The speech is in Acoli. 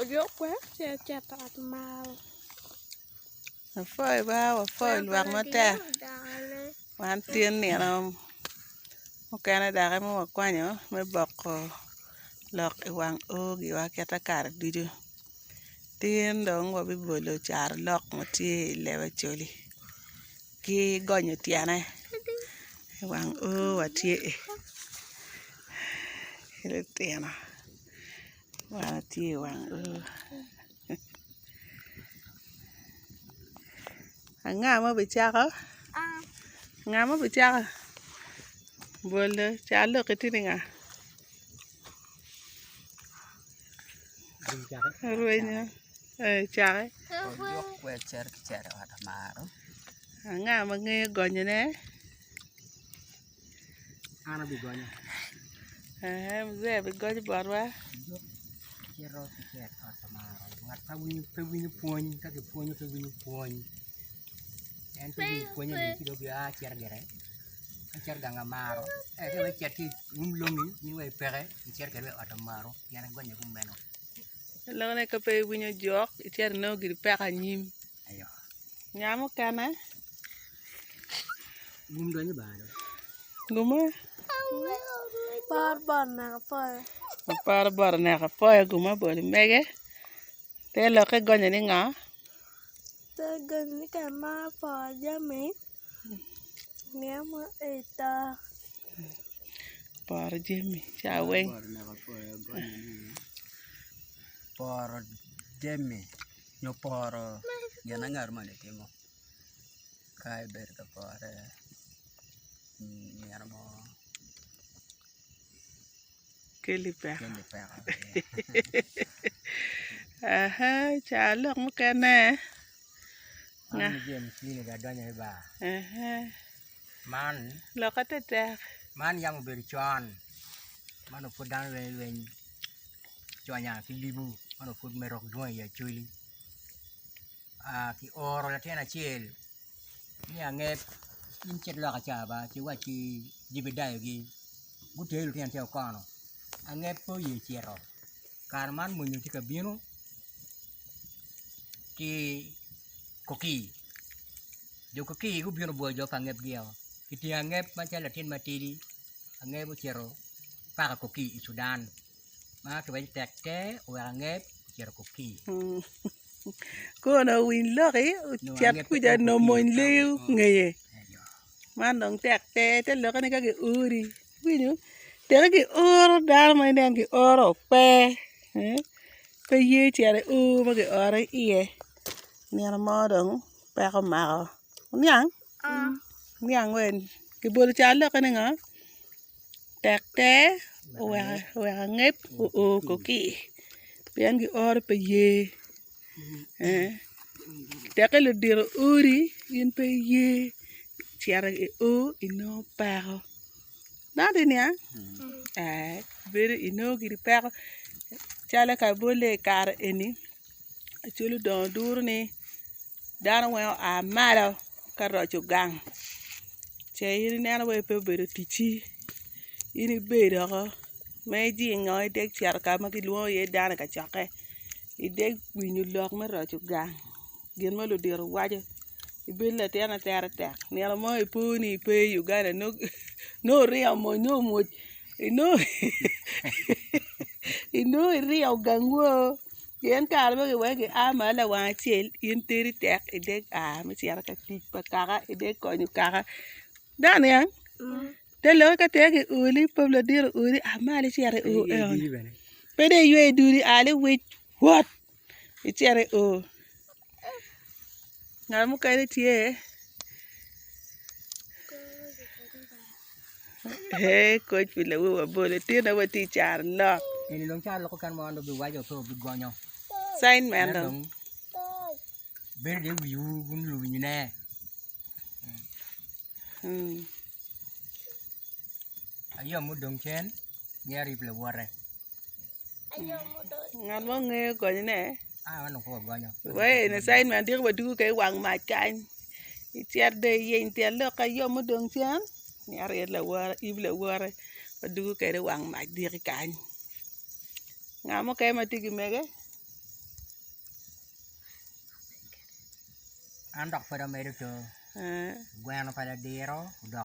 Apwoyo ba wapwoyo lwak matek wan tye nino mukene doki ma wakwanyo me boko lok i wang oo giwa kita kare ducu tin dong wabibolo carolok ma tye i leb acholi ki gonyo tyene i wang oo watye ki lutino wan watye i wang oo. Anga ma obicako? Nga ma obicako? Bolo cal lok-ki tye ni nga? Orwenyo ee caki anga ma ngeyo gonyone? An abigonyo. Ee muzee bigonyo botwa. Cito ki cet ot pa maro. Ngat ma pe winyo pwony ka kipwonyo pe winyo pwony. En pe winyo pwony eni ci dong bia cito gire. Ka cito gang amaro ento ka icit ki um longi in wa ipeke icito kwede wa i ot amaro pien agonyo kumeno. Lok-ni ka pe iwinyo jok icito inongo giri peko anyim. Nga mukene? Gum donyo i bar do. Gume? Por bot naka poyo. Oporo bot oneko apoyo gum abolo mege. Te lokke gonyo ni ngo? Te gonyo ni ka imaro poro jami niang mo ito. Poro jami ca weng. Bot oneko apoyo gonyo ni poro jami nyo poro gin ma ngat moni timo ka ibedo ka pore nino mo Keli peko. keli peko Ca lok mukene. Man Lokke tetek. Man yam obedo con ma onongo pud dano lwenyo lweny conya ki libu ma onongo pud me rok dwong i Acholi kioro latin acel ni angeb in cit loka ca ba ci iwac ki Jebidayogi guteri lutino tye okono angeb pe oye cito kare man mwonyo tye ka bino ki koki jo koki gubino obwoyo jo pa angebgio kitingo angeb macalo latin matidi angeb ocito paka koki i Cudan ma kiwaco tek te oweko angeb ocito koki. Kono owiny loki ocit kuca nongo mony leyo ngeye man dong tek te te lokke ni ka giori iwinyo teke gioro dano ma ineno gioro pe pe ye cito i or ma giore iye nino mo dong peko omako oniang oniang wen kibolo carolokke ni ngo Tek te oweko angec oo koki pien gioro pe ye teke ludito odi in pe iye cito i o inongo peko dano tye niang bedo inongo giri peko calo ka bolle i kare eni Acholi odongo duru ni dano weng oa malo ka roco gang ce in ineno wai pe obedo ticci in ibedo oko ma ijingo idek cito ka ma kilwongo iye dano i kacokke idek winyo lok me roco gang gin ma ludito waco ibedo latin ma tere tek nino mo ipo ni ipe i Uganda nongo oringo mony nongo omwoc inongo iringo gangwu. Pien kare ma giweko gia malo lawang acel in teri tek ideg a me cito ka tic pa kaka ideg konyo kaka dano niang te lokke ka ter gioli pa ladit ooli a malo icito i o enoni pe dong iywe dudi a liwic wot icito i o ngat mukene tye Ee koc pi lawi wa bolo tye wa tye i caro lok. Eni dong caro lok okene ma wan dong obiwaco pe obigonyo. Sign man dong. Bedo dong i wiwu wun luwinyone. Ayom mudong cen myero rib lawote. Ngat mo ngeyo gonyone. Ah, wan dong pe wagonyo. Wai eni sign man diki wadwogo kwede i wang mac kany. Icit dong iyeny tyen lok ka yom mudong cen myero iit lawote ib lawote wadwogo kwede i wang mac diki kany. Nga mukene ma tye ki mege? An dok pud amedo to. Eh. Gweno pa ladiro odok.